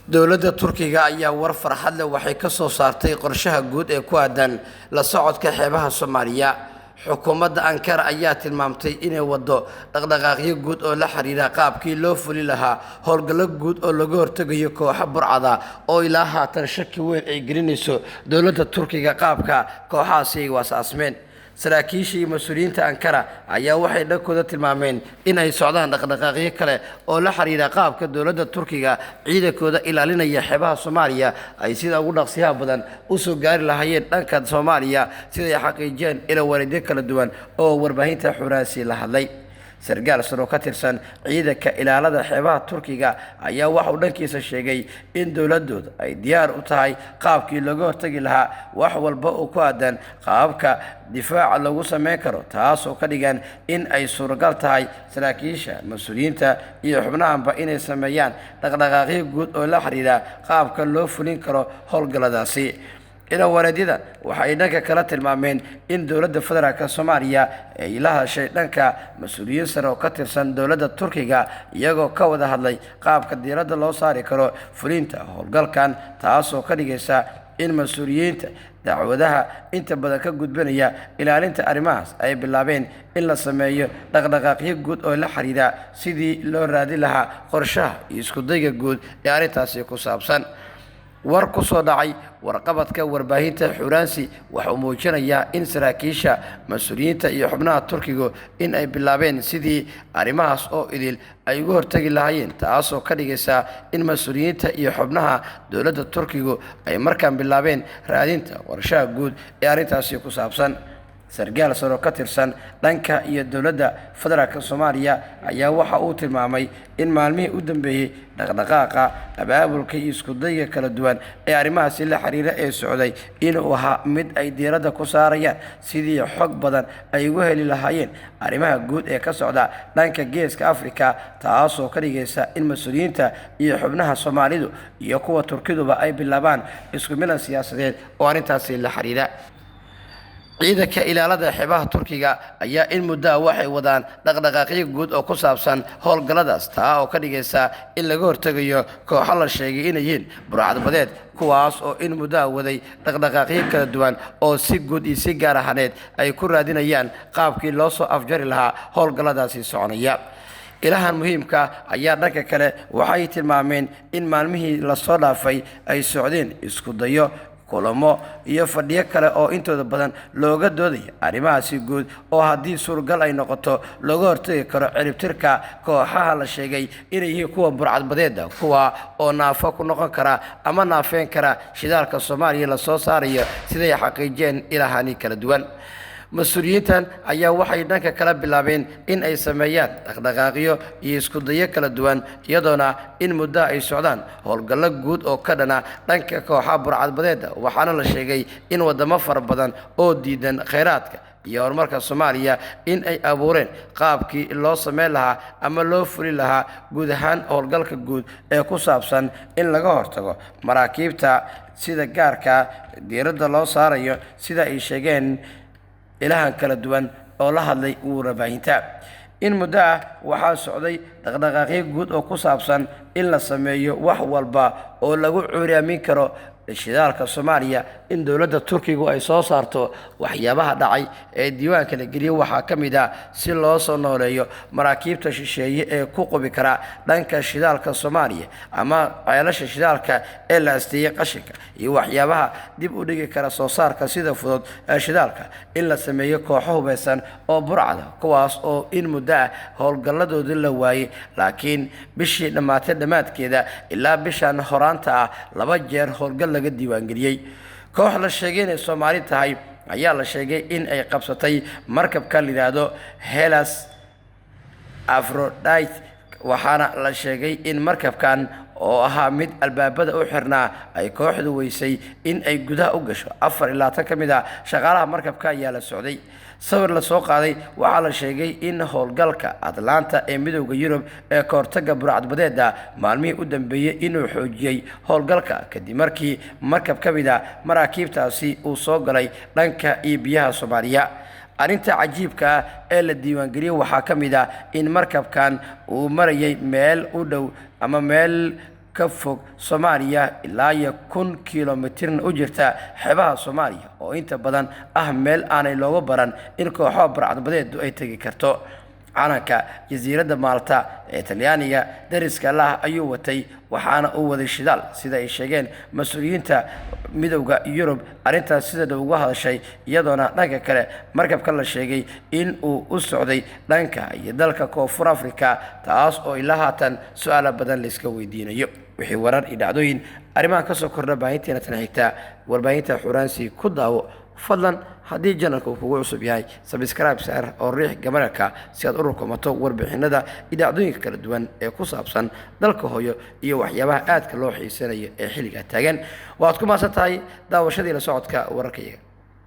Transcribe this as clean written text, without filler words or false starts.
Dowladda Turkiga ayaa war farxad leh waxay ka soo saartay qorshaha guud ee ku aadan la socodka xeebaha Soomaaliya. Xukuumadda Ankara ayaa tilmaamtay inay waddo dhaqdhaqaaqyo guud oo la xiriira qaabkii loo fuli lahaa howlgallo guud oo laga hortegayo kooxo burcada oo ilaa haatan shaki weyn ay gelinayso dowladda Turkiga qaabka kooxahaasi ay waasaasmeen. Saraakiisha iyo mas-uuliyiinta Ankara ayaa waxay dhankooda tilmaameen in ay socdaan dhaqdhaqaaqyo kale oo la xiriira qaabka dowladda Turkiga ciidankooda ilaalinaya xeebaha Soomaaliya ay sida ugu dhaqsiyaha badan usoo gaari lahaayeen dhanka Soomaaliya, siday xaqiijiyeen ilawareedyo kala duwan oo warbaahinta Xuraasi la hadlay. Sargaal saro ka tirsan ciidanka ilaalada xeebaha Turkiga ayaa waxa uu dhankiisa sheegay in dowladooda ay diyaar u tahay qaabkii looga hortagi lahaa wax walba oo ku aadan qaababka difaaca lagu sameyn karo, taasoo ka dhigan in ay suuragal tahay saraakiisha, mas-uuliyiinta iyo xubnahanba inay sameeyaan dhaqdhaqaaqyo guud oo la xiriira qaabka loo fulin karo howlgalladaasi. Ilawareedyada waxa ay dhanka kala tilmaameen in dowladda federaalk Soomaaliya ay la hadashay dhanka mas-uuliyiin sare oo ka tirsan dowladda Turkiga, iyagoo ka wada hadlay qaabka diiradda loo saari karo fulinta howlgalkan, taasoo ka dhigaysa in mas-uuliyiinta dacwadaha inta badan ka gudbanaya ilaalinta arrimahaas ay bilaabeen in la sameeyo dhaqdhaqaaqyo guud oo la xiriira sidii loo raadi lahaa qorshaha iyo iskudayga guud ee arrintaasi ku saabsan. War ku soo dhacay warqabadka warbaahinta Xuraansi waxa uu muujinayaa in saraakiisha, mas-uuliyiinta iyo xubnaha Turkigu in ay bilaabeen sidii arrimahaas oo idil ay uga hortagi lahaayeen, taasoo ka dhigaysa in mas-uuliyiinta iyo xubnaha dowladda Turkigu ay markaan bilaabeen raadinta qorshaha guud ee arrintaasi ku saabsan. Sargaal saro ka tirsan dhanka iyo dowladda federaalk Soomaaliya ayaa waxa uu tilmaamay in maalmihii u dambeeyey dhaqdhaqaaqa, abaabulka iyo iskudayga kala duwan ee arrimahaasi la xiriira ee socday inuu ahaa mid ay diiradda ku saarayaan sidii xog badan ay ugu heli lahaayeen arrimaha guud ee ka socda dhanka Geeska Afrika, taasoo ka dhigaysa in mas-uuliyiinta iyo xubnaha Soomaalidu iyo kuwa Turkiduba ay bilaabaan isku milan siyaasadeed oo arrintaasi la xiriira. Ciidanka ilaalada xeebaha Turkiga ayaa in muddoa waxay wadaan dhaqdhaqaaqyo guud oo ku saabsan howlgalladaas, taa oo ka dhigaysa in laga hortegayo kooxo la sheegay inay yihiin burcadbadeed, kuwaas oo in muddoa waday dhaqdhaqaaqyo kala duwan oo si guud iyo si gaar ahaaneed ay ku raadinayaan qaabkii loo soo afjari lahaa howlgalladaasi soconaya. Ilahan muhiimka ayaa dhanka kale waxay tilmaameen in maalmihii lasoo dhaafay ay socdeen isku dayo, kulamo iyo fadhiyo kale oo intooda badan looga doodaya arrimahaasi guud oo haddii suuragal ay noqoto looga hortegi karo ciribtirka kooxaha la sheegay inay yihiin kuwa burcadbadeeda, kuwa oo naafo ku noqon kara ama naafeen kara shidaalka Soomaaliya lasoo saarayo, siday xaqiijiyeen ilahani kala duwan. Mas-uuliyiintan ayaa waxay dhanka kala bilaabeen in ay sameeyaan dhaqdhaqaaqyo iyo iskudayo kala duwan, iyadoona in muddo ay socdaan howlgallo guud oo ka dhana dhanka kooxaha burcadbadeeda, waxaana la sheegay in wadamo fara badan oo diidan kheyraadka iyo horumarka Soomaaliya in ay abuureen qaabkii loo sameyn lahaa ama loo fuli lahaa guud ahaan howlgalka guud ee ku saabsan in laga hortago maraakiibta sida gaarka diiradda loo saarayo, sida ay sheegeen ilahan kala duwan oo la hadlay warbaahinta. In muddo ah waxaa socday dhaqdhaqaaqyo guud oo ku saabsan in la sameeyo wax walba oo lagu cuuriyaamin karo shidaalka Soomaaliya in dowladda Turkigu ay soo saarto. Waxyaabaha dhacay ee diiwaanka la geliyey waxaa ka mid ah si loo soo nooleeyo maraakiibta shisheeye ee ku qubi kara dhanka shidaalka Soomaaliya ama ceelasha shidaalka ee la asteeyey qashinka iyo waxyaabaha dib u dhigi kara soo saarka sida fudud ee shidaalka, in la sameeyo kooxo hubeysan oo burcada, kuwaas oo in muddo ah howlgalladoodii la waayey, laakiin bishii dhammaatay dhammaadkeeda ilaa bishan horaanta ah 2 jeer howlgal laga diiwaangeliyey. Koox la sheegay inay Soomaali tahay ayaa la sheegay in ay qabsatay markabka la yidhaahdo Helas Afrodite, waxaana la sheegay in markabkan oo ahaa mid albaabada u xirnaa ay kooxdu weysay in ay gudaha u gasho. 24 ka mid ah shaqaalaha markabka ayaa la socday. Sawir la soo qaaday waxaa la sheegay in howlgalka Atlanta ee Midowda Yurub ee kahortaga burcadbadeeda maalmihii u dambeeyey inuu xoojiyey howlgalka kadib markii markab ka mid a maraakiibtaasi uu soo galay dhanka iyo biyaha Soomaaliya. Arrinta cajiibka ah ee la diiwaangeliyey waxaa ka mid ah in markabkan uu marayay meel u dhow ama meel ka fog Soomaaliya ilaa iyo 1000 kilomitirna u jirta xeebaha Soomaaliya, oo inta badan ah meel aanay looga baran in kooxo burcadbadeedu ay tegi karto. Calanka jasiiradda Maalta ee Talyaaniga dariska lah ayuu watay, waxaana uu waday shidaal, sida ay sheegeen mas-uuliyiinta Midowda Yurub. Arrintaas sida dhow uga hadashay, iyadoona dhanka kale markabka la sheegay in uu u socday dhanka iyo dalka Koonfur Africa, taas oo ilaa haatan su-aalo badan layska weydiinayo. Wixii warar iyo dhacdooyin arrimaha kasoo kordha baahinteena tan xigta warbaahinta Xuraansi ku daawo. Fadlan haddii channelka uu kugu cusub yahay, subscribe saar oo riix gambaleelka si aad u rukumato warbixinada iyo dhacdooyinka kala duwan ee ku saabsan dalka hooyo iyo waxyaabaha aadka loo xiisanayo ee xilligaa taagan. Waad ku mahadsan tahay daawashadii la socodka wararkayaga.